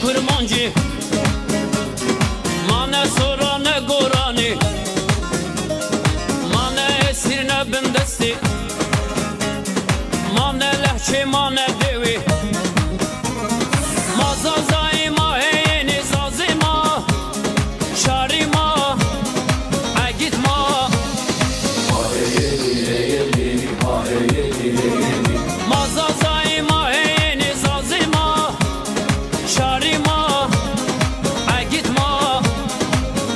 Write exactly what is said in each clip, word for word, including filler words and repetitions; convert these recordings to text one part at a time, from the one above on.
Kurmancî, ma ne sora ne goranî, ma ne esîr ne bindestî, ma ne lehçe ma ne dewî. Ma Zazayî, ma heyênî, Zazî ma, şarî ma, egît ma. Ma Zazayî, ma heyênî, Zazî ma, şarî ma, egît ma.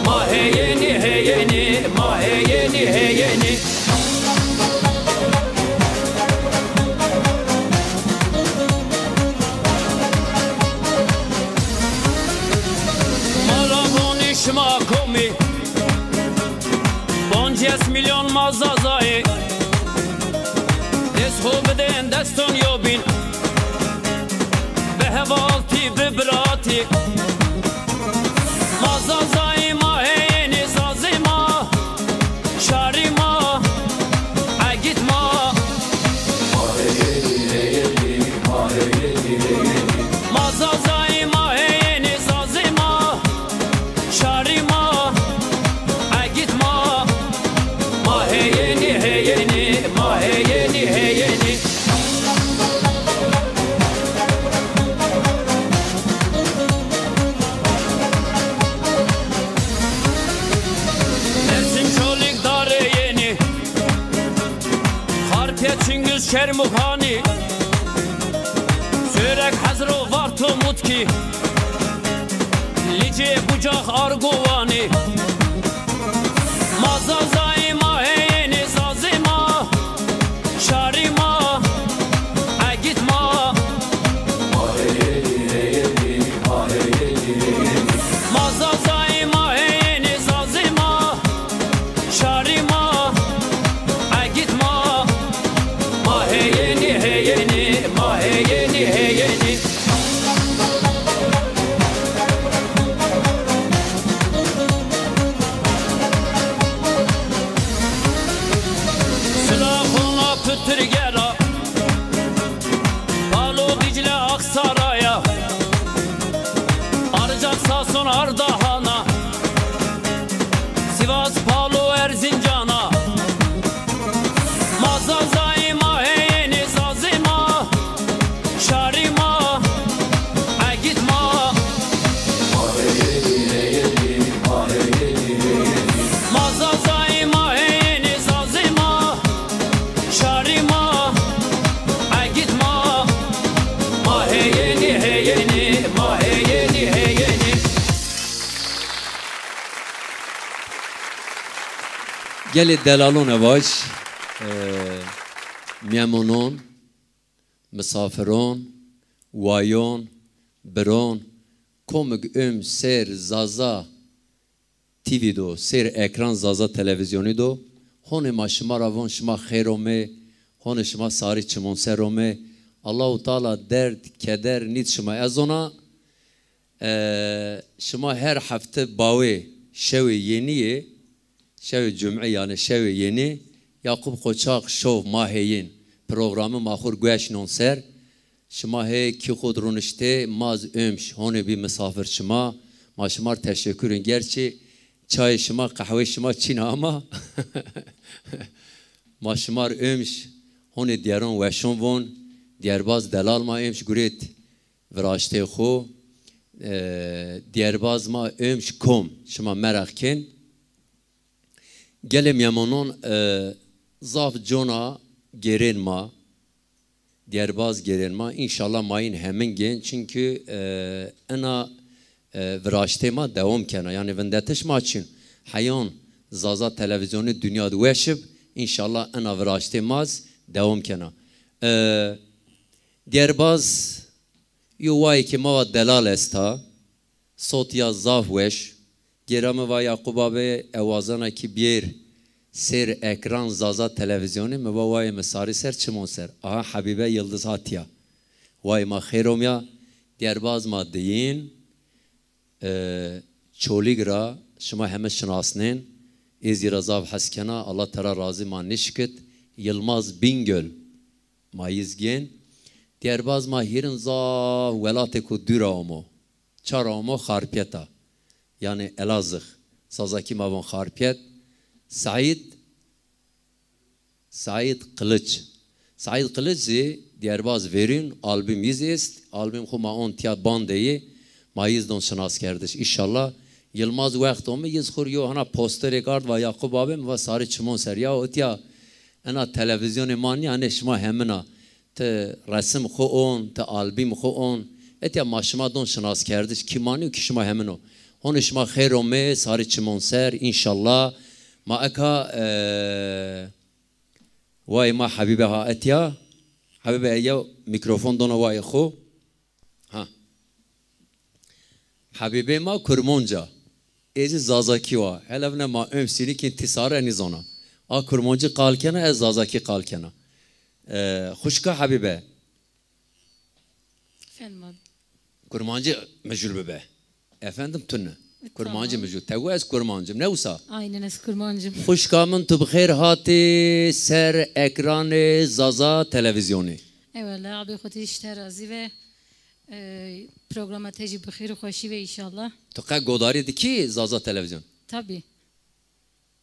Ma heyênî, heyênî, ma heyênî, heyênî. Ma ra vonî şima komî, poncês milyon ma Zazayî. Dest xo bidên deston yobîn, bi hevaltî, bi biratî. Ma Zazayî, ma heyênî, Zazî ma, şarî ma, egît ma. Ma Zazayî, ma heyênî, Zazî ma, şarî ma, egît ma. Ma heyênî, heyênî, ma heyênî, heyênî. Mersin, Çolîg, Darê Yenî, Xarpêt, Çingîz, Çermûxanî, Sêwreg, Hezro, Varto, Mutkî, Licê, Bucax, Argo, Wanî. Ma Zazayî, ma heyênî, Zazî ma, şarî ma, egît ma. Ma Zazayî, ma heyênî, Zazî ma, şarî ma, egît ma. Ma heyênî, heyênî, ma heyênî, heyênî. Sila, Xona, Pitirgera, Palo, Dîcle, Aksaraya, Arcak, Sason, Ardahana, Sivas, Palo, Erzincana. Ma Zazayî, ma heyênî, Zazî ma, şarî ma, egît ma. Ma Zazayî, ma heyênî, Zazî ma, şarî ma, egît ma. Ma heyênî, heyênî, ma heyênî, heyênî. Gelê delalon e vaj, e, mîyemonon, misafiron, wayon, biron, komig üm sêr Zaza T V do, sêr ekran Zaza televîzyonî do, honê ma şima ra von şima xêr omê, honê şima sarî çimon ser omê. Allahu Teala derd, keder nît şima ezona. E, şima her hefte bawê şewê yenî yê, şewê cumî, yanî şewê yenî, Yakup Koçak Show ma heyên, programî ma xo r gueş non ser. Şima hê kî xo d roniştê, ma z ömş, honê bî misafir şima. Ma şima r teşekkür in. Gerçî çayê şima, qehweyê şima çin a ama ma şima r ömş, honê dîyeron weşon von. Dîyerbaz delal ma ömş gurêt viraştê xo. E, dîyerbaz ma ömş kom, şima meraq kên. Gelê mîyemonon, e, zaf cona gêrên ma, dîyerbaz gêrên ma. Înşallah ma yin hemin gên, çunkî, e, ena, e, viraştê ma dewam kena. Yanî vindetiş ma çin. Heyon Zaza televîzyonî dinya di weş ib, înşallah ena viraştê ma z dewam kena. E, dîyerbaz yo wayê ke ma wa delal esta. Sot ya zaf weş. Gêra mi va Yakup abi, e wazena ki biyêr sêr ekran Zaza televîzyonî, mi va wayê mi sarî ser çimon ser. Aha Hebîbe Yildiz ha tîya. Wayê ma xêr omya, dîyerbaz ma diyin, e, Çolîg ra şima heme şinasnên. Ê zî ra zaf hes kena, Allah tera razî ma nişkit. Yilmaz Bingöl ma yi z gên. Dîyerbaz ma hîrin zaf welatêko dûr a omo. ça ra omo Xarpiyeta. Yanî Elazığ. Zazakî ma von Xarpiyet. Saîd, Saîd Kılıç. Saîd Kılıç zî dîyerbaz verîn, album yiz est. Album xwu ma on tiya bandeyî. Ma yiz don şinaskerdiş. Înşallah. Yilmaz wext omi yiz xwu rê yo hana posterêk ard va Yakup abi, mi va sarî çimon ser ya, o tiya ena televîzyonê ma nîya, nê şima hemin a. Ti resim xwu on, ti album xwu on. Etya ma şima don şinaskerdiş, kî ma nîyo kî şima hemin o. Honê şima xêr omê, sarî çimon ser, înşallah. Ma eka, e, wayê ma Habîbe ha etya. Habîbe, eya mîkrofon dona wayê xwu. Ha. Habîbê ma Kurmanc a. Ê zî Zazakî wa. Hele vine ma ön sînîkên tîsare nîzona. A Kurmancî qal kena, ez Zazakî qal kena. E, xuşka Habîbe. Efendim abi. Kurmancî mijûl bibe. Efendim tune. E, Kurmancî tamam. Mijûl. Tewa ez Kurmancim. Ne wisa? Aynen, ez Kurmancim. Xuşka min, tu bi xêr hatî ser ekranê Zaza Televîzyonî. Eyvallah abi, Xwedê ji te razî ve. E, programa te jî bi xêr û xweşî ve înşallah. Tu qe godarî dikî Zaza Televîzyon? Tabii.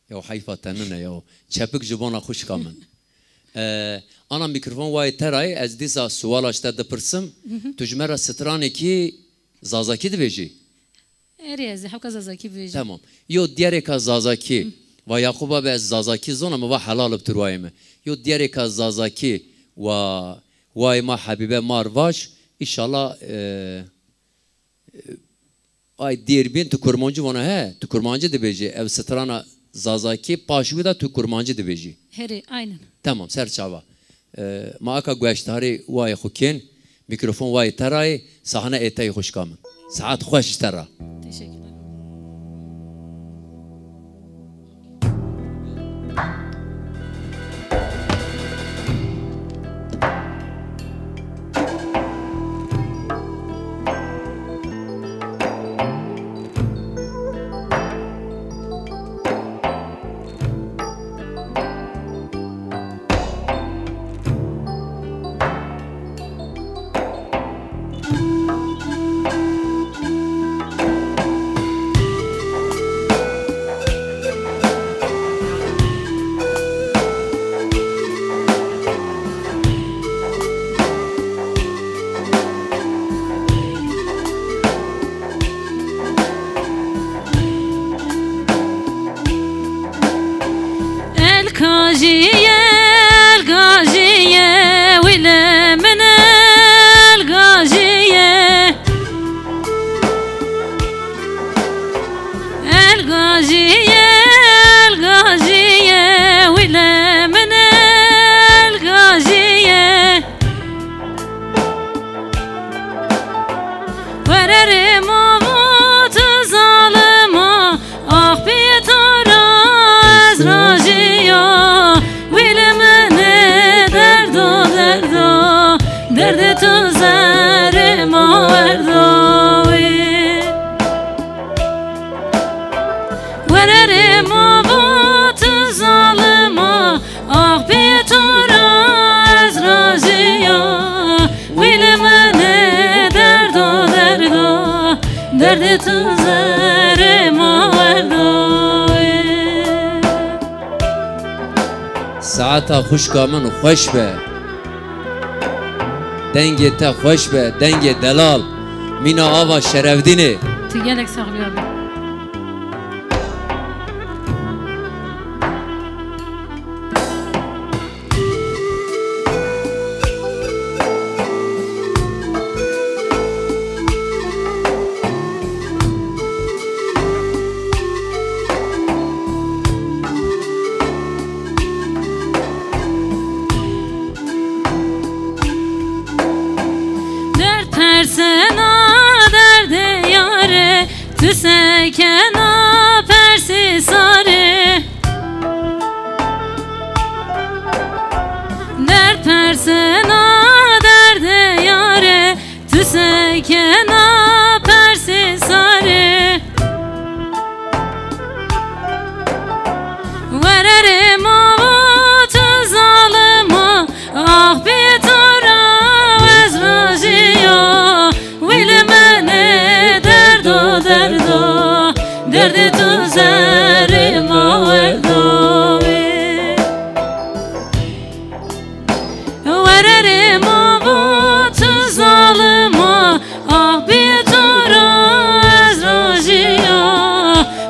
Ya heyfa te nine ya. Çepik ji bona xuşka min. E, ana mîkrofon wayê te ra yê, ez dîsa suwala ji te dipirsim. Hı hı. Tu ji me ra stranekî Zazakî dibêjî? Erê, ez ê hewka Zazakî bivêjim. Tamam. Yo diyarêka Zazakî. Hı. Va Yakup abi, ez Zazakî zona, mi va helal bi tu rwayê mi. Yo diyarêka Zazakî wa, wayê ma Habîbe ma r' vaj, înşallah, e, e, ay dêr bîn tu Kurmancî vona he, tu Kurmancî dibêjî. Ev strana Zazakî paş wî da tu Kurmancî dibêjî. Herê, aynen. Tamam, ser çava. E, ma aka gueştarî wayê xwu kên, mîkrofon wayê te ra yê, sahne ê te yê xuşka min. Saet xweş ji te ra. Teşekkürler. El kajîye, el gajîye, wîle min el gajîye. El gajîye, el gajîye, wîle min el gajîye. Wererê ma va tu zalim a, ax pîyê to ra ez rajî ya. Wîlê min ê derdo derdo, derdê tu zerrê ma werdo wî. Wererê ma va tu zalim a, ax pîyê to ra ez rajî ya. Wîlê min ê derdo derdo, derdê tu zerrê ma werdo wî. Saeta xuşka min xweş be. Dengê te xweş be, dengê delal. Mîna ava Şerevdînê. Tu gelek sax bî abi. Derd persena derdê yarê, tu sekena persê sarê. Derd persena derdê yarê, tu sekena persê sarê. Wererê ma va tu zalim a, ax pîyê to ra ez rajî ya. Wîlê min ê Derdê tu zerrê ma werdo wê. Wererê ma va tu zalim a, ah bê tu ra ez rajî ya.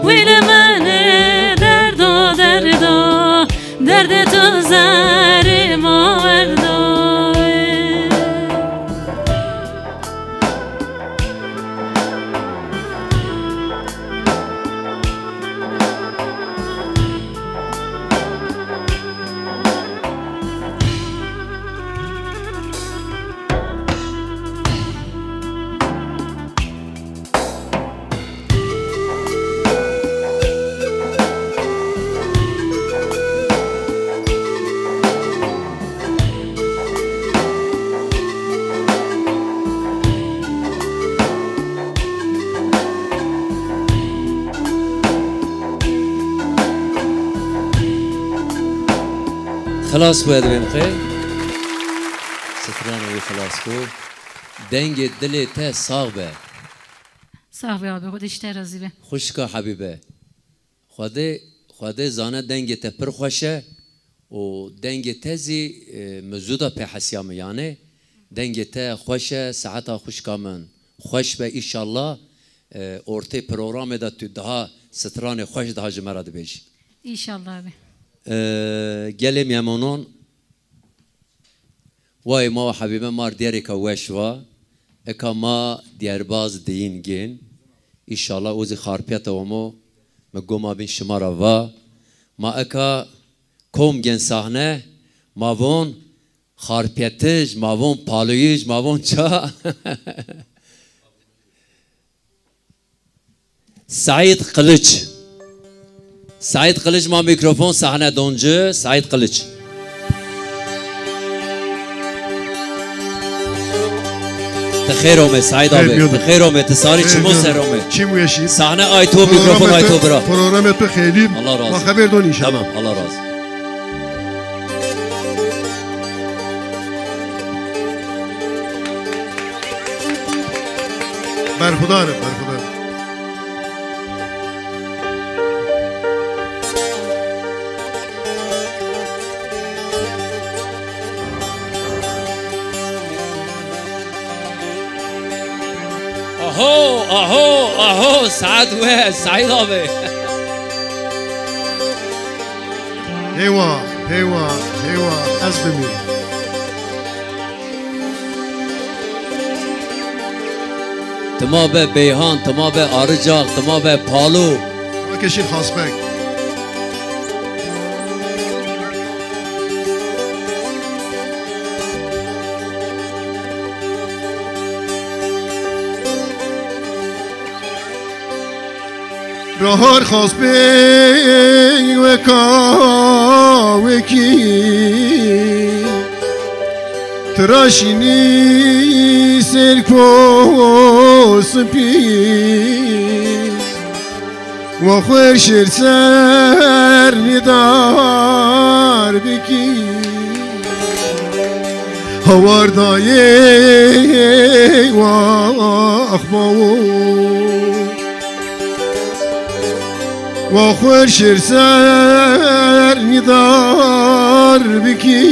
Wîlê min ê derdo derda, derdê tu zerrê ma werdo wê. Xilas bo, ez dibêm qey. Stranê wî xilas bo. Dengê dilê te sax be. Sax be abi, Xwedê ji te razî be. Xwişka Hebîbe. Xwedê, Xwedê zane dengê te pir xweş e û dengê te zî, e, mi zû da pê hesiyame yanê. Dengê te xweş e, seheta xwişka min xweş be, îşallah, e, ortê programê de tu daha stranê xweş daha ji me ra dibêjî. Înşallah abi. E, gelê mîyemonon, Wayê ma û Hebîbe ma rê diyarêka weş va. Eka ma diyarbaz diyîn gên. Înşallah o zî Xarpiyete omo, mi goma bîn şima ra va. Ma eka kom gên sahne, ma von Xarpiyetij, ma von Paloyij, ma von ça. Seîd Qiliç. Seîd Qiliç, ma mîkrofon sahne don ci. Seîd Qiliç. Ti xêr ome Seîd abi. Ti xêr ome, ti sarî çimo ser ome. Çim weşî. Sahne ay to, mîkrofon ay to bira. Programê tu xêrî. Allah razı. Ma xeber don înşallah. Tamam, Allah razı. Berxudar, berxudar. Aho, aho, aho, saet we, Seîd abi. Heywa, heywa, heywa, ez bimî. Tima be Beyhan, tima be Arıcak, tima be Palu. Tima ke şî Xasbek. Rahar xas pey weka wekî, tira şînî ser ko sipî, wa xwer şêr ser nîdar bikî. Hawar dayê wa axbawo. Wa xwer şêr ser nîdar bikî.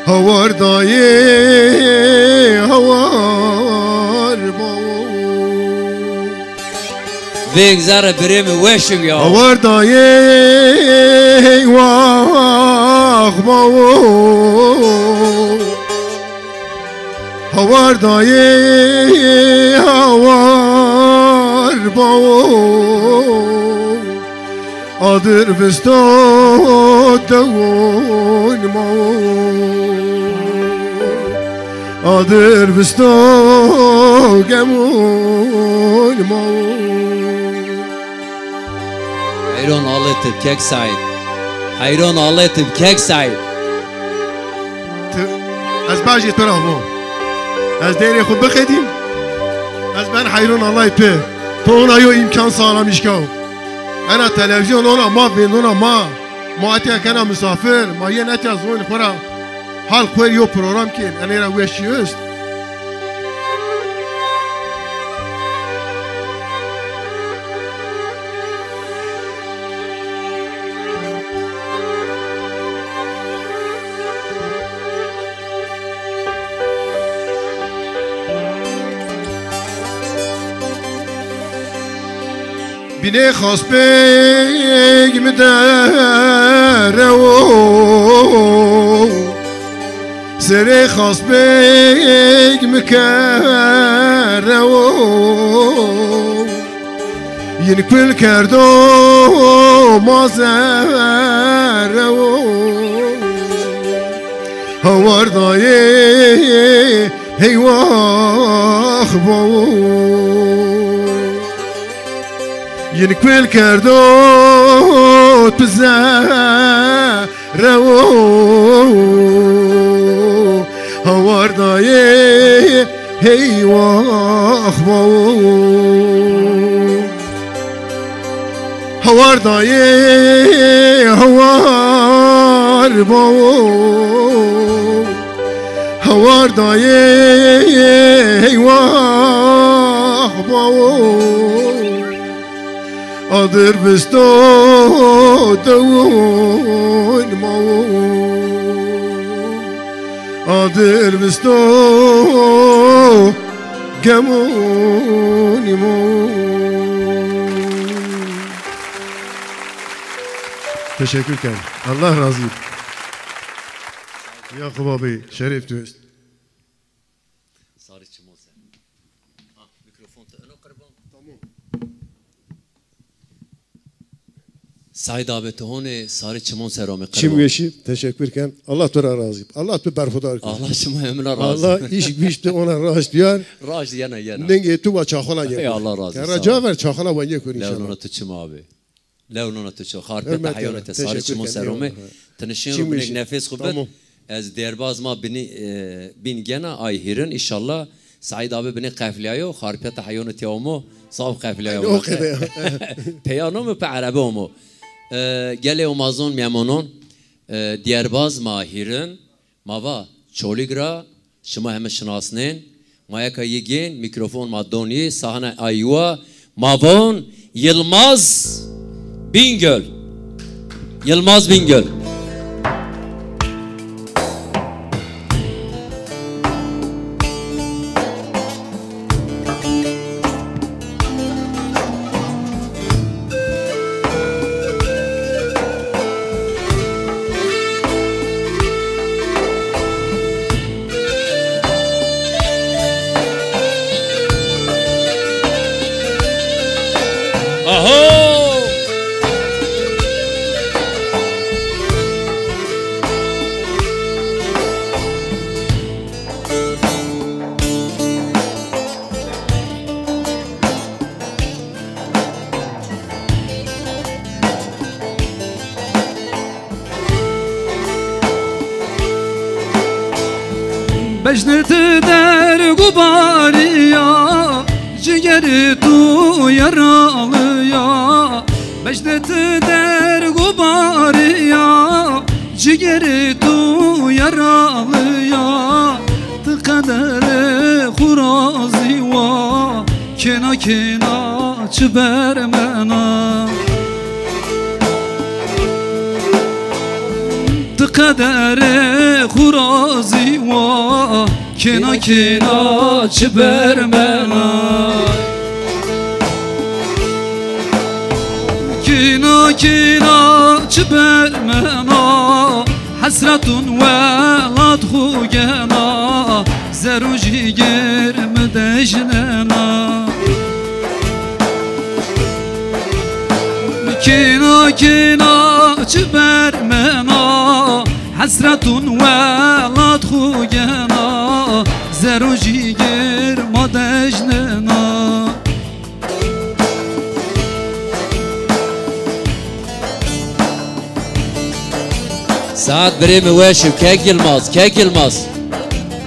Hawar dayê hawar bawo. Veng zerre birê mi weş ib ya. Hawar dayê wax bawo. Hawar dayê hawar bawo. Adir visto dewon ma. Adir visto gemon ma. Heyron aletib kek Saîd. Heyron aletib kek Saîd. Ti, ez bajê to ra vo. Ez deyrê xwu bixedîm. Ez ben heyron Allahî pi. To ona yo îmkan sağlamiş kaw. Ena televîzyon ona ma vêndona ma. Ma etya kena misafir. Ma yên etya zonê xwu ra hal xwu rê yo program kên. Enê ra weşî est. Binê xaspêg mi derewo, serê xaspêg mi kerewo. Yin kul kerdo ma zerewo, hawar dayê heywax bawo. Yin kul kerdo tu zerewo, hawar dayê heywax bawo. Hawar dayê hawar bawo. Hawar dayê heywax bawo. Adir visto dewon mawo. Adir visto gemon imo. Teşekkür ken. Allah razı olsun. Yakup abi, şeref duyuyoruz. Sarı çimon ser. Ha, mikrofon te eno qirban. Tamam. Said abi, tu honê sarı çimon ser ome qirban. Çim weşî, teşekkür ken. Allah tu ra razı. Allah tu berxudar ken. Allah şima emina razı. Allah iş güç de ona raşt duyar. Raşt yena yena. Nengê tu wa çaxala yena. Ey Allah razı. Kera caver çaxala wa yekun inşallah. Lewnona tu çim abi. Lewnona tu ço, xarpeta heyonê te sarê çimon ser ome. Ti nişên ro binêk nefes xu bid. Ez dêrbaz ma binî, e, bîn gena ay hîrin, înşallah Saîd abi binê qeflîyayo, xarpeta heyonê te omo, zaf qeflîyayo. Peya nome pe erebe omo. E, gelê omazon, mîyemonon, e, dêrbaz ma hîrin, ma va Çolîg ra, şima heme şinasnên. Ma yeka yi gên, mîkrofon ma don yi, sahne ay wa. Ma von Yilmaz Bingöl. Yilmaz Bingöl. Aho! Bejnê ti derg û barî ya, cigerê tu yaralı ya. Bejnê ti derg û barî ya, cigerê tu yaralı ya. Ti qederê xu razî wa, kêna kêna çi bermena. Ti qederê xu razî wa, kêna kêna çi bermena. Kêna kêna çi bermena, hesretun welat xu gena, zer û jîgir mi dejnena. Kêna kêna çi bermena, hesretun welat xu gena, zer û jîgir ma dejnena. Saet birê mi weş ib, kek Yilmaz, kek Yilmaz.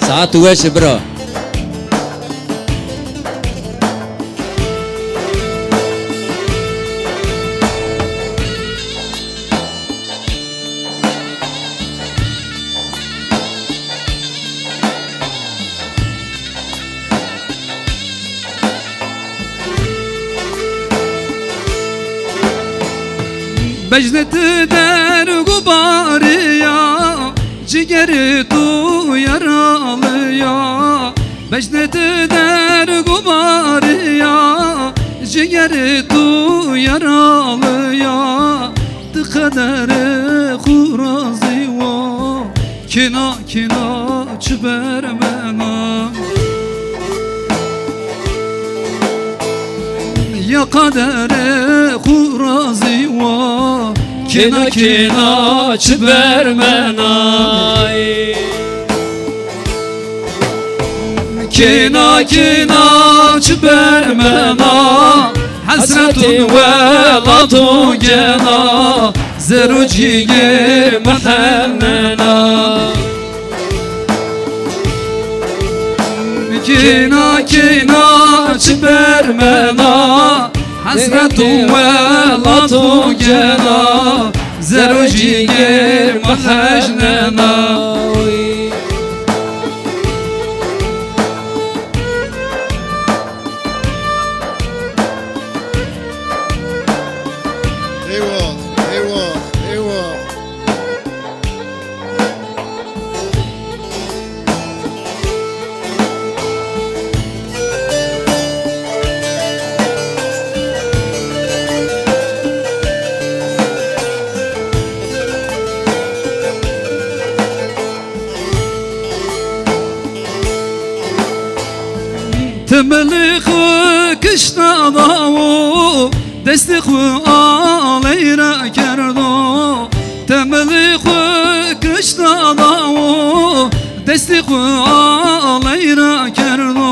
Saet weş ib bira. Bejnê ti derg û barî ya, cigerê tu yaralı ya. Bejnê ti derg û barî ya, cigerê tu Yaralı ya, di qedere xu razî wa. Kêna, kêna çi bermena. Ya qedere xu razî wa. Kêna, kêna çi bermena. Kêna, kêna çi bermena, hesret û welat û gena, zer û cîgê mi hennena. Kêna, kêna çi bermena, hesret û welat û gena, zer û cîgê mi hejnena. Eyvah, eyvah, eyvah. Temelê xwu kişta dawo, destê xwu aley ra kerdo. Temelê xwu kişta dawo, destê xwu aley ra kerdo.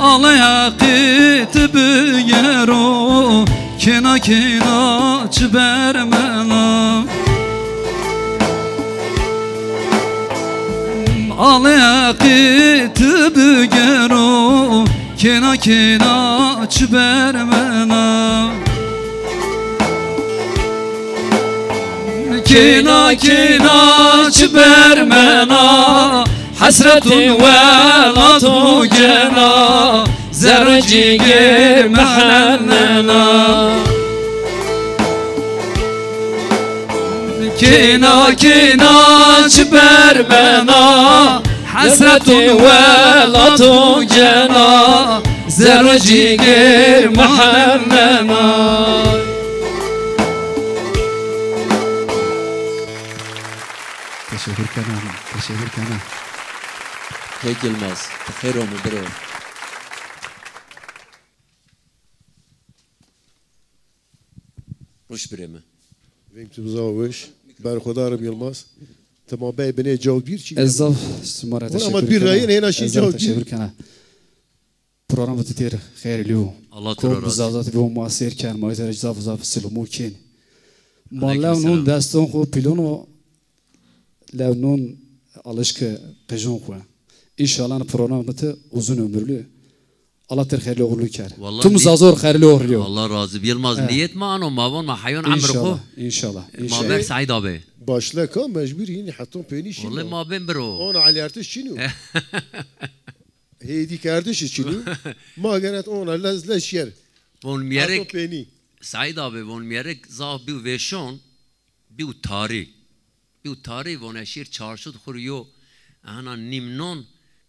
Aley Heqî ti bigero, kêna kêna çi bermena. Alê Heqî ti bigero, kêna kêna çi bermena. Kêna kêna çi bermena, hesret û welat û gena. Zerrê cîgê mi hennena. Kêna kêna çi bermena, hesret û welat û gena, zerrê cîgê mi hennena. Teşekkür kena, teşekkür kena. Pek Yılmaz, ti xêr omî biro. Roj birê mi. Veng tu bizawa weş. Berxwedarim Yilmaz. Ti ma bey binê cawbîr çi? Ez zaf sima ra teşekkür kena. Hêna şî cawbîr. Teşekkür kena. Program tu têr xeyrlî yo. Allah tu ra razî. Zaza ti bo ma sêr kerd, ma zerê zaf zaf silmo kên. Ma lew non deston xo pîlono. Lew non alişke qejon xwu. Înşallah program ti uzun ömürlü. Allah ter xeyrli uğurlu ker. Tüm Zazor xeyrli uğurlu. Allah razı. Yılmaz niyet ma ano, ma von ma heyon emr xwu. Înşallah. Ma ver Said abi. Başleka mecbur yine heton peynî şî. Vallahi ma ben biro. Ona alî artış çinu. Hêdî kerdiş çinu. Ma geret ona lez lez şer. Von miyerek. Said abi von miyerek zaf bi veşon. Bî û tarî. Bî û tarî vone şîr çarşud xur yo, ehna nîm non,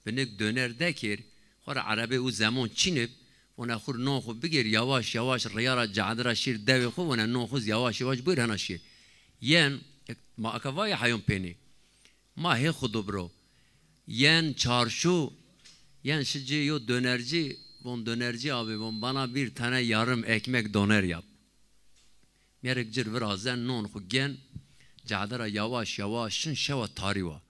binêk döner dekir, xo ra erebê û zemon çînib, vone xur non xu bigir, yavaş yavaş rîya ra cade ra şîr dewê xu, vone non xu yavaş yavaş buyur hena şîr. Yen, ma aka vayê heyon pênî. Ma hê xu do biro. Yen çarşu, yen şi ci yo dönerci, von dönerci abi, von bana bir tane yarım ekmek döner yap. Mîyerek cir virazen, non xwu gen, cade ra yavaş yavaş şin, şewa tarî wa.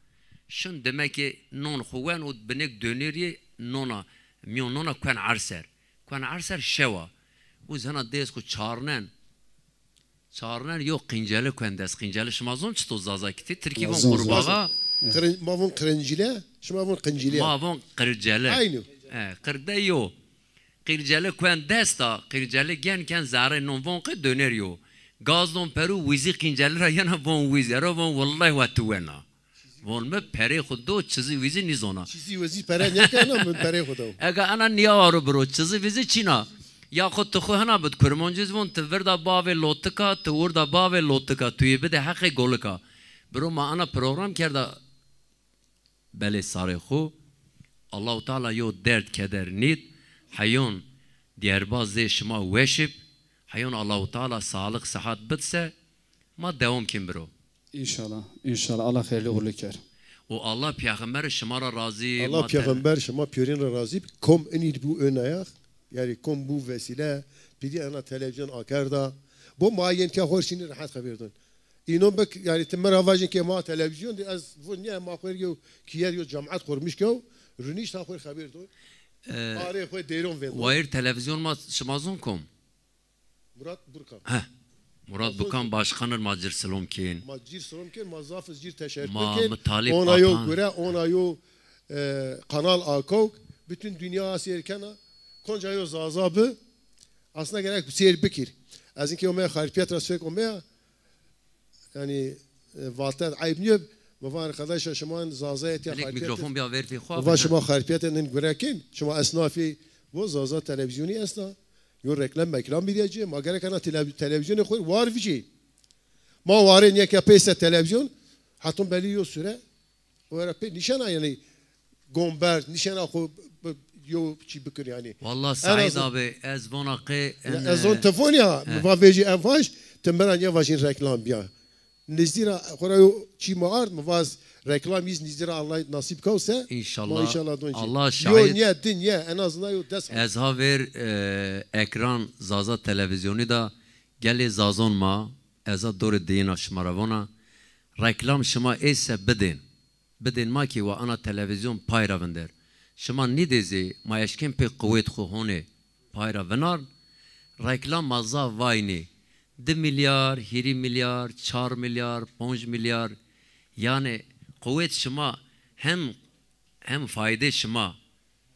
Şin, demek ki non xwu wen û binêk dönerî nona, mîyon nona kuen erser. Kuen erser şewa. Û zena dês xwu çarnen. Çarnen yo qinceli kuen dest. Qinceli şima zon çito Zazakî ti? Tirkî von qurbağa. Ma von qirincile, şima von qincile. Ma von qirceli. Aynı. E, qirde yo. Qirceli kuen desta, qirceli gen ken zerrê non von qe döner yo. Gaz don peru wizî qinceli ra yena von wizî. Ero von wellay wa tu wena. Von mi perê xwu do çizî wizî nîzona. Çizî wizî pere nêkena min perê xwu do. Ega ena nîya waro biro, çizî wizî çîna. Ya xwu tu xwu hina bid kurmancî zî von ti virda bavê lotika, ti urda bavê lotika, tu yê bide heqê golika. Biro ma ena program kerda. Belê sarê xwu. Allahu Teala yo derd keder nîd. Heyon dîyerbaz zê şima weş ib. Eyon Allahu Teala sağlık, sıhhat bid se, ma dewam kên biro. İnşallah, inşallah. Allah xeyrli uğurlu ker. O Allah peyxamber şima ra razî, Allah ma te- peyxamber şima pîyorîn ra razî bi. Kom inî bu ön ayak. Yani kom bu vesile. Pîdî ena televîzyon akerda. Bu ma yên ke xor şînî rehet xebir don. Înon bik, yani ti mi ra vajin ke ma televîzyon de ez vun niye ma xor yo kiyer yo cemaat kurmuş kew. Rünîş ta xor xebir don. Ee, arê xo deyron vendo. Wayir televîzyon ma şima zon kom? Murat Burkan. Heh. Murat Bukan başkanir ma cir silom kên. Ma cir silom kên, ma zaf cir teşekkür kên. Ma mitalîb atan. Ona yo gure, ona yo, e, kanal akok. Bütün dünya seyr kena. Konca yo Zaza bi. Aslında gerek seyr bikir. Ez inki omeye Xarpiyet ra sök omeye. Yani, e, vatet ayıp niye? Baba arkadaşa şima Zaza etiya Xarpiyet. Mikrofon bir ver fi xo. Baba şima Xarpiyet nin gure kên. Şima esnafî bu Zaza televizyonu esta. Yo reklam meklam bidiyecî. Ma gerek ana tele-, televizyonê xo war vicî. Ma warê niyeke peyse televizyon, heton belî yo süre, o era pê nişena yani gomber, nişena xo b-, b-, yo çî bikir yani. Wallah Saîd abi, ez vona qê... Ya, en, ez zon e, telefon ya, he. Mi va vejî en vaj, ti mi ra niye vajîn reklam biya. Nizdî ra xora yo çî mi ard, mi vaz reklam yîz nizdî ra Allah nasîb kaw se. İnşallah. Ma inşallah don jî. Allah şahid. Yo niye, di niye, en azından yo des. Ez ha ver, e, ekran Zaza televizyonî da gelê Zazon ma, ez ha dorê diyina şima ra vona. Reklam şima ê se bidên. Bidên ma ki wa ana televizyon pay ra vinder. Şima nîdê zî ma eşkên pê quwêt xwu honê pay ra vinarn. Reklam ma zaf vaynî. Di milyar, hîrî milyar, çar milyar, ponc milyar. Yanî quwêt şima hem, hem faydê şima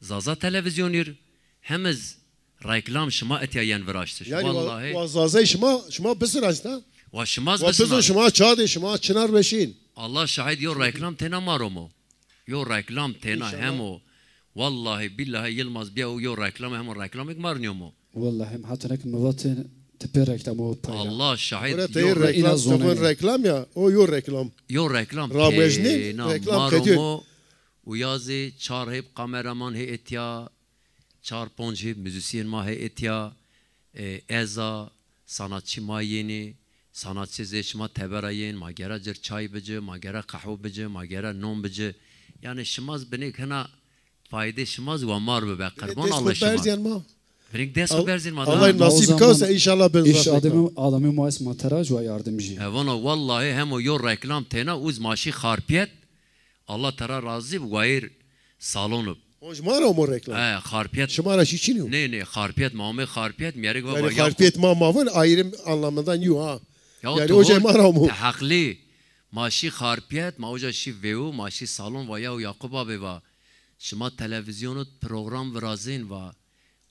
Zaza televizyonîr, hem iz reklam şima etya yen viraştiş. Yani wa, wa Zazay şima, şima bisiraşt ha? Wa şimaz bisinar. Wa bizo şima çadê şima çinar beşîn. Allah şahid, yo reklam têna ma romo. Yo reklam têna hemo. Wallahî bîllahî Yilmaz biya û yo reklam hemo reklamêk mar nîyomo. Wallahî hem hata nek mi vatê ti pê reklam o payra. Allah şahid. Ora te yo reklam, reklam ya, o yo reklam. Yo reklam. Ramejnî reklam ma romo. Û ya zî çar hêb kameraman hê etya, çar ponc hêb muzîsyen ma hê etya, e, ez a, sanatçî ma yenî, sanatçî zê şima tebera yên, ma gera cir çay bici, ma gera qehwe bici, ma gera non bici. Yanî şimaz binêk hina faydê şimaz wa mar bibe. Qirban Allah şima. Binêk dest xo berzên ma. Binêk dest xo berzên ma da. Allah nasîb kase inşallah ben zaf. Adamî, adamî ma esma tera wa yardimcî. E, vana wallahî hemo yo reklam têna, uz ma şî Xarpiyet. Allah tera razî bi, wayir salon ib. Onc ma ra omo reklam. E, Xarpiyet. Şima ra şî çin yo? Nê, nê, Xarpiyet ma omê Xarpiyet, mîyerik va. Yani Xarpiyet ma ma vun ayrım anlamında nîyo ha. Ya yani oca ma ra omo. Te heqlî. Ma şî Xarpiyet, ma oca şî vêwu, ma şî salon va yaw Yaqub abi va. Şima televizyonu program virazên va.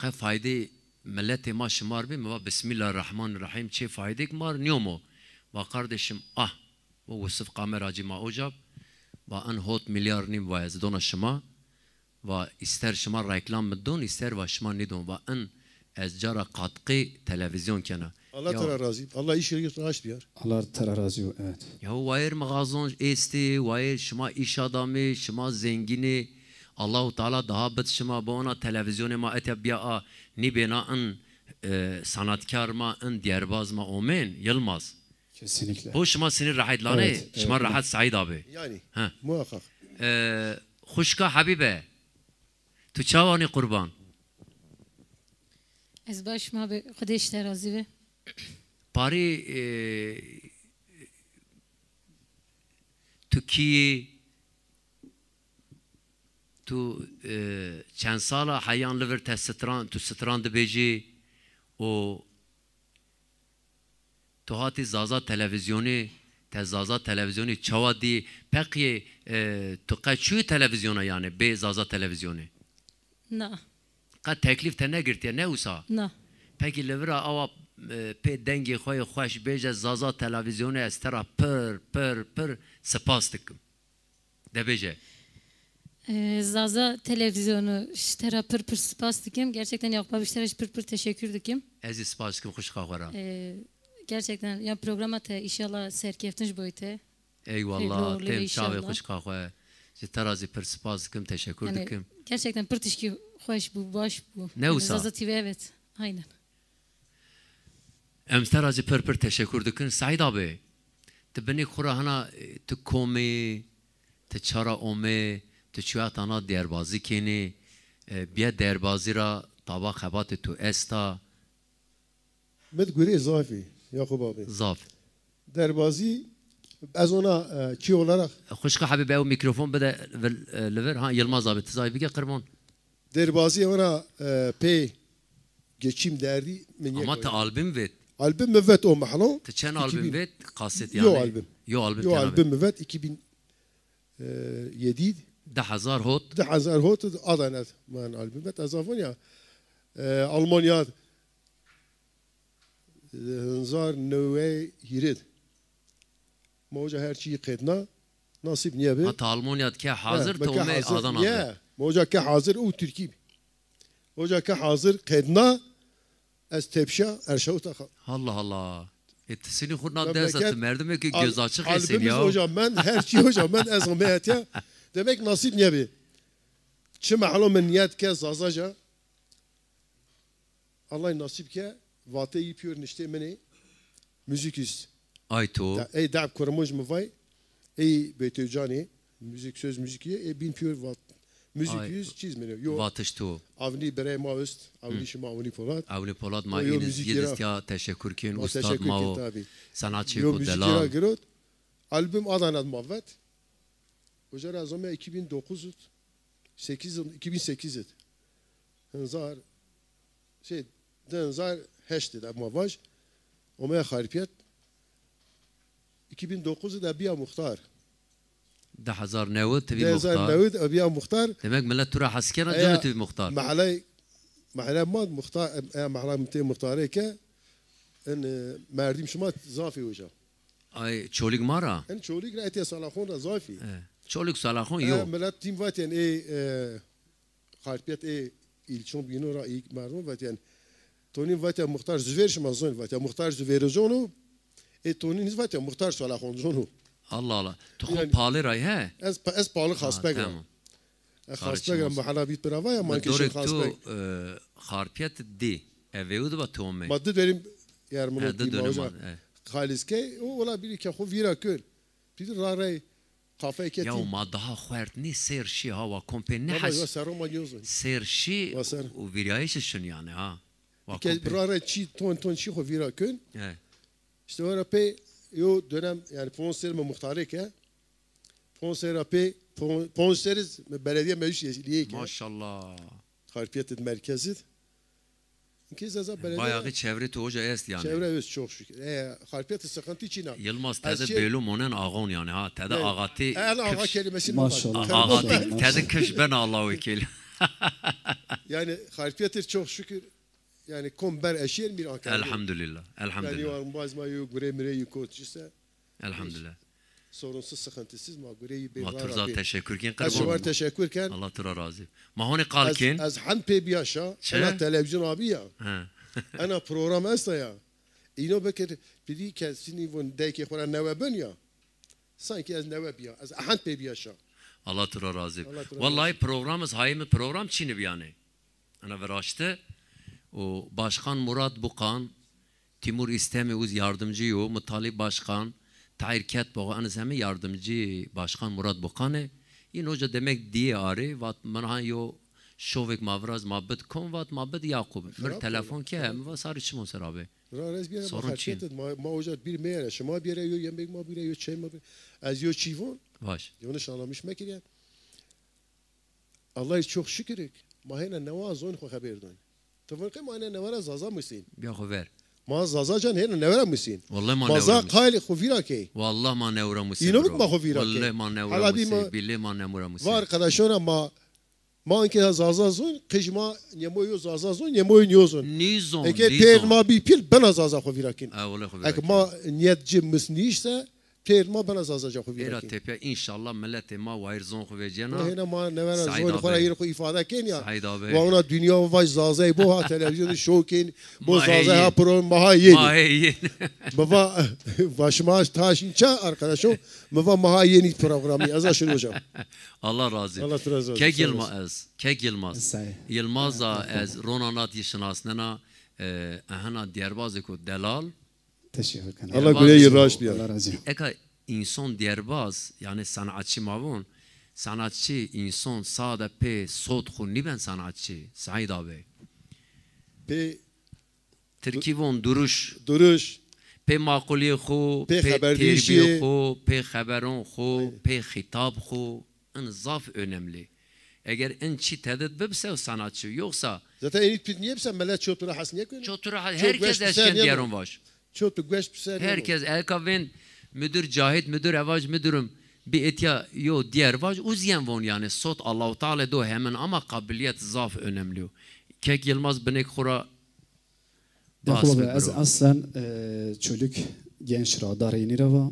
Qe faydê miletê ma şimar bê, mi va Bismillahirrahmanirrahim, çê faydêk mar nîyomo. Va kardeşim, ah, o Wisif kameracî ma oca b, va in hot milyar nîm va ez dona şima, va ister şima reklam mi don, ister va şima nîdon, va in ez cara katkî televîzyon kena. Allah tera razî. Allah îşê raşt biyar. Allah tera razî yo, evet. Ya wayir mixazon êstî, wayir şima îş adamî, şima zengînî. Allahu Teala daha bid şima, bi ona televîzyonê ma etya biya a, nîbêna in, e, sanatkar ma, in dîyerbaz ma omên, Yilmaz. Kesinlikle. Bu şima sinî rehet lanê, evet, şima rehet Saîd abi. Yani, muhakkak. E, xuşka Habîbe, tu çawanî qurban? Ez baş ma be, Xwedê ji te razî be. Parî, e, tu kî yî, tu, e, çend sal a heyan li vir te stran, tu stran dibêjî û tu hatî Zaza televîzyonî, te Zaza televîzyonî çawa dî? Peqî, e, tu qe çûyî televîzyona yanî bê Zaza televîzyonî? Na. Qe teklîf te negirtiye, ne wisa? Na. Pekî li vira awa, e, pê dengê xo yê xweş bêje, Zaza televîzyonî ez te ra pir, pir, pir sipas dikim. De bêje. E, Zaza televîzyonu ji te ra pir pir spas dikim. Gerçekten Yakup abi ji te ra jî pir pir teşekkür dikim. Ez jî spas dikim xwişka xwe ra. E, gerçekten ya programa te inşallah serkeftin ji boyê te. Eyvallah, tem çavê xwişka xwe. Ji te ra zî pir spas dikim, teşekkür dikim. Gerçekten pir tişkî xweş bû, baş bû. Ne wisa? Zaza T V, evet. Aynen. Em te ra zî pir pir teşekur dikin. Seîd abi, ti binê xwu ra hina, e, ti kom ê, ti ça ra omê, ti çiya tana derbazî kenê, e, bîye derbazî ra taba xebatê tu esta? Mi di gurê zaf î, Yakup abi. Zaf. Derbazî, ez ona, e, çi olarak... Xwişka Habîb, ew mîkrofon bide vil-, e, li vir. Ha, Yilmaz abi, ti zayî bike qirban. Derbazî ona, e, pê geçim derdî mi... Ama ti albüm vet. Albüm mi vet o mehlo. Ti çend albüm vet? Kaset yani. Yo albüm. Yo albüm. Yo albüm mi vet iki bin yedi. Di hezar hot. Di hezar hot, Adana man albüm vet. Ez avon ya, e, Almanya, e, hezar newey hîrêd. Ma oca her çî qedna, nasîb nîye bi. Hata Almanya ke hazir, ti omê Adana bi. Ma oca ke hazir û Tirkî bi. Oca ke hazir qedna, ez tepşa erşawta xwe. Allah Allah. E, ti sinî xwu na dest, ti merdimê ki göz açık esin ya. Oca mend, her çî oca mend, ez omê etiya. Demek nasîb nîye bi. Çi mehlo min niyet ke Zazaca. Allah nasîb ke, vateyî pîyor niştê min ê. Müziküst. Ay to. Ey dab kurmuş mi vay. Ey Beytevcanê. Müzik, söz müzik ye. E bin pîyor vat. Müziküst çiz mi ne? Yo. Vatiş to. Avni birey ma öst. Avni şima Avni Polat. Avni Polat ma îniz yediz ya teşekkür kên. Ustad ma o. Sanatçı ko delal. Yo müzik ra girot. Albüm Adana ma vet. Oca ra zomya iki bin dokuz, sekiz, iki bin sekiz. Hezar, şey, di hezar heşt de ma vaj. Omaya Xarpiyet. İki bin dokuz de biya muxtar. Di hezar newid ti bî muxtar. Di hezar newid de biya muxtar. Demek millet tu ra hes kena, cû tu bî muxtar. Mehlay, mehlay ma muxtar, e, mehlay mi tê muxtarê ke, en, e, merdim şima zafî oca. Ay, Çolîg ma ra? En Çolîg ra, etê Salaxon ra zafî. E, Çolîg Salaxon yo. E, millet tim vatên, ê, e, Xarpiyet ê îlçon bîno ra, ê merdim vatên. Tonîn vatên muxtar Züver şima zon, vatên muxtar Züver zon o. Ê tonîn vatên muxtar Salaxon zon o. Allah Allah. Tu xo Palê ra yî, he? Ez, ez Palê Xaspeg ra. Tamam. E, Xaspeg ra, mehala bît birava ya, ma ke şin Xaspeg. Dorê tu, e, Xarpiyet dî. Eve û di va tu omey. Ma di derim yer mi... He, di derim ma, e. Xaliskey, o ola bîrî ke xo vîra kön. Pîdî ra rey kafey ke... Ya ma daha xwert nî, sêr şî ha, wa kompê ne hes. Baba, yo serro ma niyozon. Sêr şî û vîrayişî şin yani ha. Wa kompê. Ke ra rey çî ton ton çî xo vîra kön. He. İşte ora pey yo dönem yani ponc serr mi muxtarê ke. Ponc serr ra pey, pon-, ponc serr iz mi belediye meclis üyeliği ke. Maşallah. Xarpiyet id merkez id. Ki zaza belediye. Bayağı çevre tu hoca est yani. Çevre öz çok şükür. E, Xarpiyet id sıkıntı çin a. Yılmaz, tede bêlo monen ağon yani ha. Tede ağatî. En ağa kelimesi. Maşallah. Ağatî tede kış ben Allah vekil. Yani Xarpiyet id çok şükür. Yani kom ber eşîr mîr Ankara. Elhamdülillah. Elhamdülillah. Yani yo embaz ma yo gure mire yo kot çi se. Elhamdülillah. Sorunsuz, sıkıntısız ma gure yi bê. Ma tu ra teşekkür ken. Ez şima ra teşekkür ken. Allah tu ra razî. Ma honê qal kên. Ez hend pê biya şa. Ena televizyon abi ya. He. Ena program esta ya. Îno bikir, pidî ke sinî von deykê xo ra newe bin ya. Sanki ez newe biya. Ez hend pê biya şa. Allah tu ra razî. Vallahi program iz, hayê mi program çinî biyanê. Ena viraşte. O Başkan Murat Bukan, Timur İstemi uz yardımcı yo, Mutalip Başkan, Tahir Ketboğu, eniz heme yardımcı Başkan Murat Bukanê. Îno ca demek dîyê arê, vat min ha yo şovêk ma viraz, ma bid kom, vat ma bid Yakup. Mir telefon ke, mi va sarî çimon ser abi. Ra rez biyere ma Xarpiyet id, ma, ma oca bir meyere, şima biyere yo yemek ma bire, yo çay ma bire. Ez yo çî von. Baş. Yanlış anlamış mekir ya. Allah'a çok şükür. Ma hêna newa zon xo xeber don. Ti vun qey ma hêna newa ra Zaza musîn. Biya xo ver. Ma Zaza can hêna newa ra musîn. Wallahi ma newa ra musîn. Ma za qayl xo vîra key. Wallahi ma newa ra musîn. Îno bik ma xo vîra key. Wallahi ma newa ra musîn. Bîle ma newa ra musîn. Va arkadaşon ra ma, ma anke Zaza zon, qij ma nêmoyo Zaza zon, nêmoyo nîyozon. Nîzon, nîzon. Eke pêr ma bî pîl bena Zaza xo vîra kên. E, wallahi xo vîra kên. Eke ma niyet ci mis nîşse, pêr ma bena Zazaca xo vîra kên. Êra tepya înşallah miletê ma wayîr zon xo vecena. Hêna ma newe ra zonê xo ra yîr xo îfade kên ya. Seîd abi. Wa ona dinya vaj Zazay bo ha televizyonî şo kên. Bo Zazay ha program ma ha yenî. Ma ha yenî. Mi va, va şima taşin ça arkadaşo. Mi va ma ha yenî programî. Ez aşırı hocam. Allah razı. Allah tu razı olsun. Kek Yılmaz. Kek Yılmaz. Yılmaz a ez ronanat yi şinasnena. E, ehena dîyerbazêko delal. Teşekkür ederim. Allah gureyî raşt bîya. Allah razı olsun. Eka însan dîyerbaz, yanî sanatçı ma vûn, sanatçı, însan sade pê sot xwu nîben sanatçı, Seîd abi. Pê Tirkî von duruş. Duruş. Pê maqulîyê xo, pê terbîyê xo, pê xeberon xo, pê xîtab xo. In zaf önemli. Eger in çî tedit bibse sanatçı, yoksa... Zaten enî tu nîye bise, millet ço tu ra hes nêkeno. Ço tu ra hes, herkes eşken dîyeron vaj. Ço tu gueş bi ser nêno. Herkes eka vên müdür Cahit, müdür Evaj, müdürüm, bi etya yo dîyer vaj, uzyen von yanî, sot Allahu Teala do hemin ama kabiliyet zaf önemli yo. Kek Yılmaz binek xo ra Yakup abi, ez aslen, e, Çolîg genç ra, Darê Înî ra va.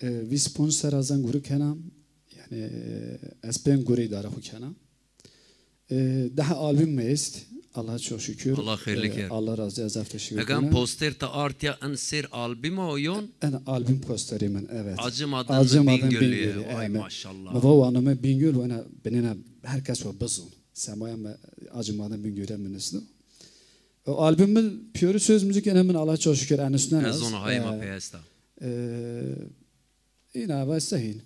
E, vîst ponc serra ez en gurî kena. Yanî, e, ez pên gurî îdare xwu kena. E, daha albüm mi est. Allah'a çok şükür. Allah xeyrli kerd. Allah razı, ez zaf teşekkür ederim. Egan poster ta artya en ser albüm o yon? En albüm posteri min, evet. Acımadın mı Bingöl'lüye? Ay maşallah. Mi va wa name Bingöl, wena binêna herkes wa bizon. Semaya mi Acımadın Bingöl'e mi nisno. O albüm mi piyori söz müzik ene min Allah çok şükür en üstünden. Ez zona hayma peyesta. E, ina va sehîn.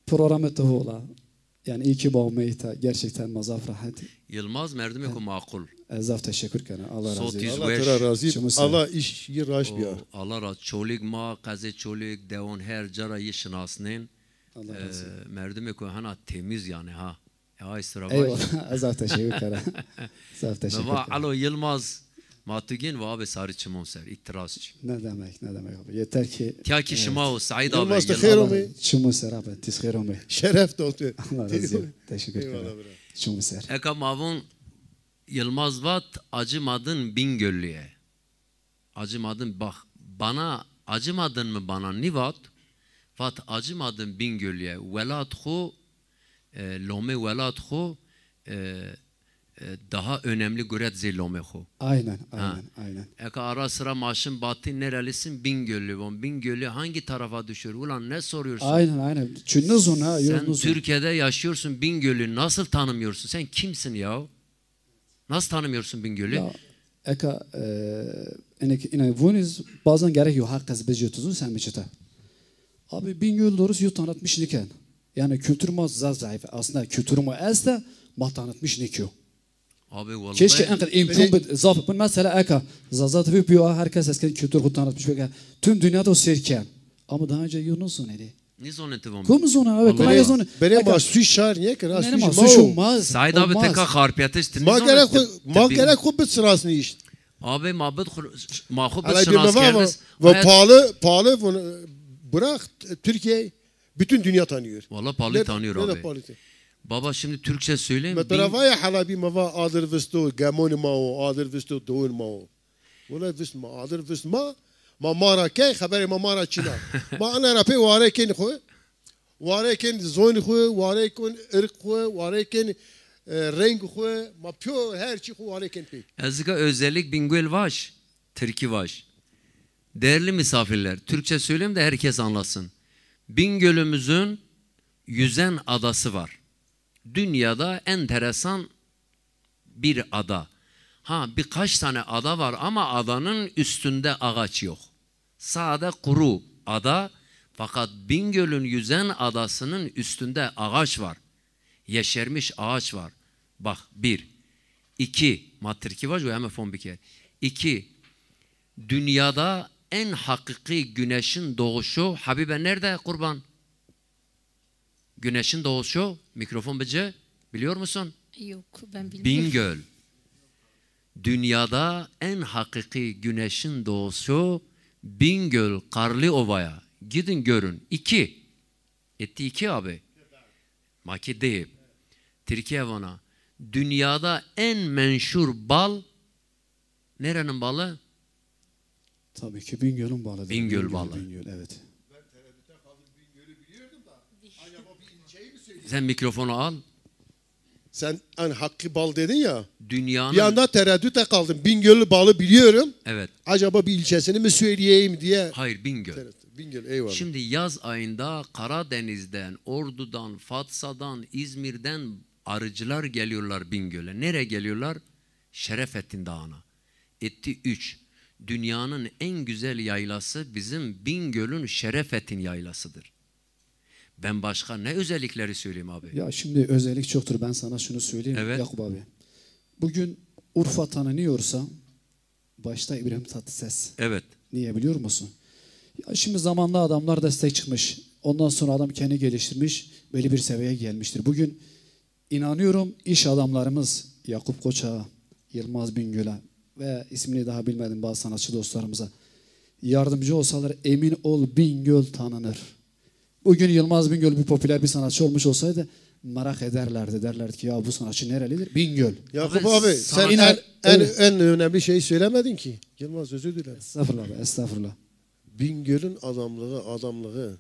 Programê ti hola. Yani iyi ki bağımeyta. Gerçekten ma zaf rahat. Yılmaz merdimêko maqul. Ez zaf teşekkür kena. Allah razı olsun. Sot yi weş. Allah tira razî. Allah îş yi raşt bîya. Allah razı. Çolîg ma, qezê Çolîg, dewon her ca ra yi şinasnên. Allah razı olsun. E, merdimêko hena temiz yani ha. Ya, ay sıra baş. Eyvallah. Zaf teşekkür kena. Zaf teşekkür kena. Alo Yılmaz, ma tu gên va abi sarı çimon ser, itiraz çi. Ne demek, ne demek abi. Yeter ki... Tiya ki şima o, Seîd abi, Yılmaz, tu xêr omey. Çimon ser abi, tiz xêr omey. Şeref dostu. Allah razı olsun. Teşekkür kena. Eyvallah bira. Çimon ser. Eka ma vûn Yılmaz vat, acımadın Bingöllüye. Acımadın, bak, bana acımadın mı bana nîvat? Vat acımadın Bingöllüye, welat xwu, e, lomê welat xwu, e, e, daha önemli guret zê lomê xwu. Aynen, aynen, aynen. Eka ara sıra ma şin batî nerelisin? Bingöllü von. Bingöllü hangi tarafa düşüyor? Ulan ne soruyorsun? Aynen, aynen. Çünkü nizon ha, yo nizon. Sen Türkiye'de yaşıyorsun, Bingöllü nasıl tanımıyorsun? Sen kimsin ya? Nasıl tanımıyorsun Bingöl'ü? Ya, eka, e, inek, inek vuniz, bazen gerek yok, herkes beceriyor, sen mi çete? Abi Bingöl doğrusu yo tanıtmış niken. Yani kültür ma zaf zayıf. Aslında kültür ma este, ma tanıtmış nikiyo. Abi vallahi. Keşke en kadar imkan bir zaf. Bu mesela eka, Zaza T V piyo, herkes eskiden kültür xu tanıtmış. Peki, tüm dünyada o serken. Ama daha önce yo nasıl neydi? Nêzonên ti von. Kom zonen abi, kolay zonen. Berê ma suç şar nêkir, ha, suç ma o. Said abi teka xarpiyetiş ti nêzonên. Ma gerek xu, ma gerek xu bit şinasnîş. Abi ma bit xu, ma xu bit şinaskerdiş. Ve pahalı, pahalı bunu bırak, Türkiye bütün dünya tanıyor. Valla pahalı tanıyor abi. Baba şimdi Türkçe söyleyeyim. Mesela vaya halabi ma va adir visto, gemoni ma o, adir visto, doğun ma o. Wele vist ma, adir vist ma, ma ma ra key, xeberê ma ma ra çin a. Ma ina ra pê ware kên xwu, ware kên zonî xwu, ware kên irq xwu, ware kên, e, reng xwu, ma pîyor her çî xwu ware kên pê. Ez zika özellik Bingöl vaj, Tirkî vaj. Değerli misafirler, Türkçe söyleyeyim de herkes anlasın. Bingöl'ümüzün yüzen adası var. Dünyada enteresan bir ada. Ha, birkaç tane ada var ama adanın üstünde ağaç yok. Sade kuru ada, fakat Bingöl'ün yüzen adasının üstünde ağaç var. Yeşermiş ağaç var. Bak, bir. İki, ma Tirkî vaj û heme fom biker. İki, dünyada en hakiki güneşin doğuşu, Habibe nerede kurban? Güneşin doğuşu, mikrofon bici, biliyor musun? Yok, ben bilmiyorum. Bingöl. Dünyada en hakiki güneşin doğuşu Bingöl Karlıova'ya. Gidin görün. İki. Etti iki abi. Maki deyip. Tirkiye vana. Dünyada en menşur bal Nerenin balı? Tabii ki Bingöl'ün balıdır. Bingöl balı. Bingöl, evet. Sen mikrofonu al. Sen en hakkı bal dedin ya. Dünyanın... Bir anda tereddüte kaldım. Bingöl'ü balı biliyorum. Evet. Acaba bir ilçesini mi söyleyeyim diye. Hayır, Bingöl. Tereddüt. Bingöl, eyvallah. Şimdi yaz ayında Karadeniz'den, Ordu'dan, Fatsa'dan, İzmir'den arıcılar geliyorlar Bingöl'e. Nereye geliyorlar? Şerefettin Dağı'na. Etti üç. Dünyanın en güzel yaylası bizim Bingöl'ün Şerefettin Yaylası'dır. Ben başka ne özellikleri söyleyeyim abi? Ya şimdi özellik çoktur. Ben sana şunu söyleyeyim, evet, Yakup abi. Bugün Urfa tanınıyorsa başta İbrahim Tatlıses. Evet. Niye biliyor musun? Ya şimdi zamanla adamlar destek çıkmış. Ondan sonra adam kendi geliştirmiş, belli bir seviyeye gelmiştir. Bugün inanıyorum iş adamlarımız Yakup Koç'a, Yılmaz Bingöl'e ve ismini daha bilmedim bazı sanatçı dostlarımıza yardımcı olsalar emin ol Bingöl tanınır. Bugün Yılmaz Bingöl bir popüler bir sanatçı olmuş olsaydı merak ederlerdi. Derlerdi ki ya bu sanatçı nerelidir? Bingöl. Yakup abi, abi, sen sanat- en, en, evet, en önemli şeyi söylemedin ki. Yılmaz, özür dilerim. Estağfurullah abi, estağfurullah. Bingöl'ün adamlığı, adamlığı.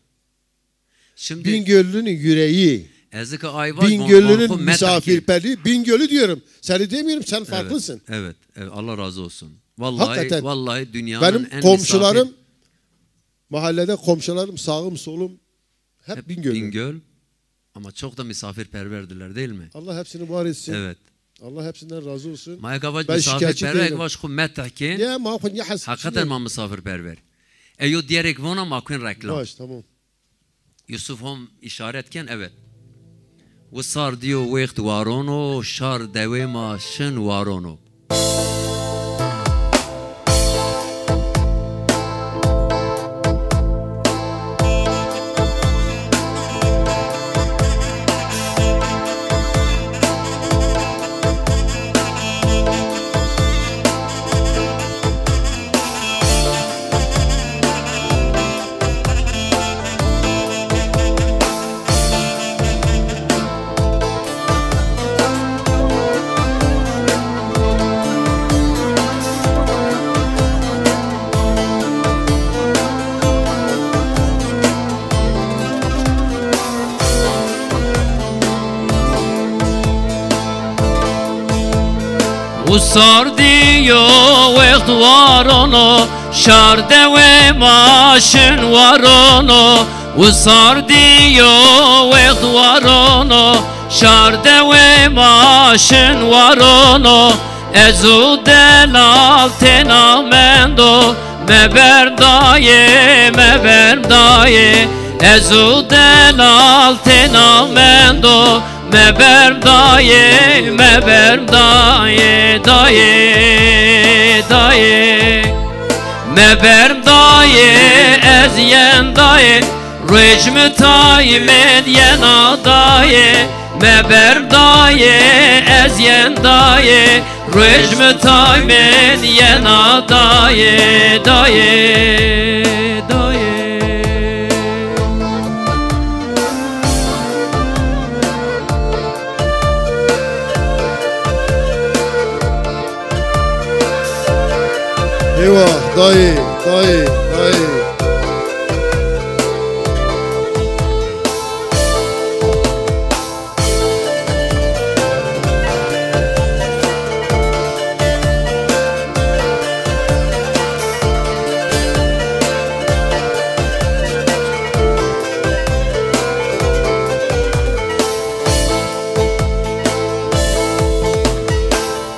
Şimdi Bingöllünün yüreği. Ezike Ayvaş Bingöllünün misafirperverliği. Bingöl'ü diyorum. Seni demiyorum, sen farklısın. Evet, evet, evet. Allah razı olsun. Vallahi, hakikaten, vallahi dünyanın benim en komşularım misafir- Mahallede komşularım, sağım solum hep, hep Bingöllü. Bingöl. Ama çok da misafirperverdiler, değil mi? Allah hepsini var etsin. Evet. Allah hepsinden razı olsun. Ma eka vac misafirperver, eka vac xu metih kên. Ya, ma xu niye has-, hakikaten ma misafirperver. E, yo diyerek vona ma kuen reklam. Baş, tamam. Yusuf hom işaret ken, evet. Wisar diyo wext warono, şar dewê ma şin warono. Wisar diyo wext warono, şar dewê ma şin warono. Wisar diyo wext warono, şar dewê ma şin warono. Ez û delal têna mendo, meber dayê, meber dayê. Ez û delal têna mendo, meber dayê, meber dayê, dayê, dayê. Meber dayê, ez yen dayê, ruej mi tay mend yena dayê. Meber dayê, ez yen dayê, ruej mi tay mend yena dayê, dayê, dayê. Eyvah, dayê, dayê, dayê.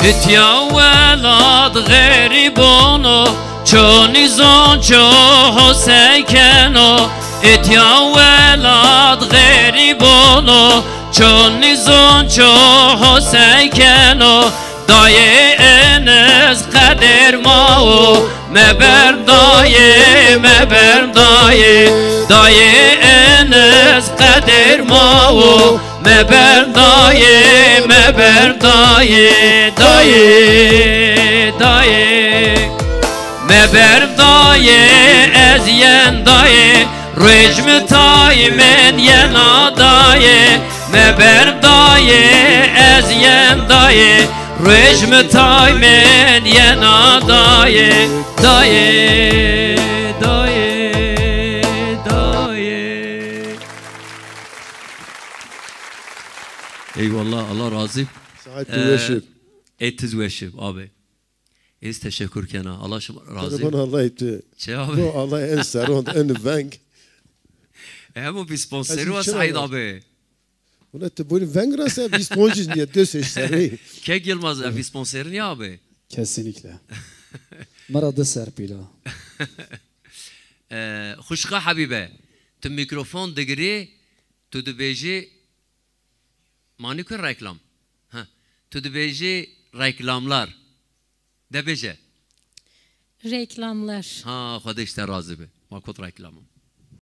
Itya welat xerîbono, ço nîzon ço ho sey keno. Itya welat xerîbono, ço nîzon ço ho sey keno. Dayê Enes qeder ma wo, meber dayê, meber dayê. Dayê Enes qeder ma wo, meber dayê, meber dayê, dayê, dayê. Meber dayê, ez yen dayê, ruej mi tay mend yena dayê. Meber dayê, ez yen dayê, ruej mi tay mend yena dayê, dayê, dayê, dayê. Eyvallah, Allah razî. Saetî weş ib. Ê ti zî weş ib abi. Ez teşekkür kena. Allah şima razî. Telefon Allah etti. Çi abi? Bu Allah en serond, en veng. Hemo bir sponseri var Said abi. Wele ti borî veng ra se vîst poncî nîye, di sêş serrî. Kek Yilmaz, e, vîst ponc serrî nîya abi? Kesinlikle. Mi ra di ser pîl a. E, xuşka Habîbe, tu mîkrofon digirî, tu dibêjî, manî ku reklam. Ha, tu dibêjî reklamlar. De bêje. Reklamlar. Ha, Xwedê ji te razî be. Ma kot reklam o.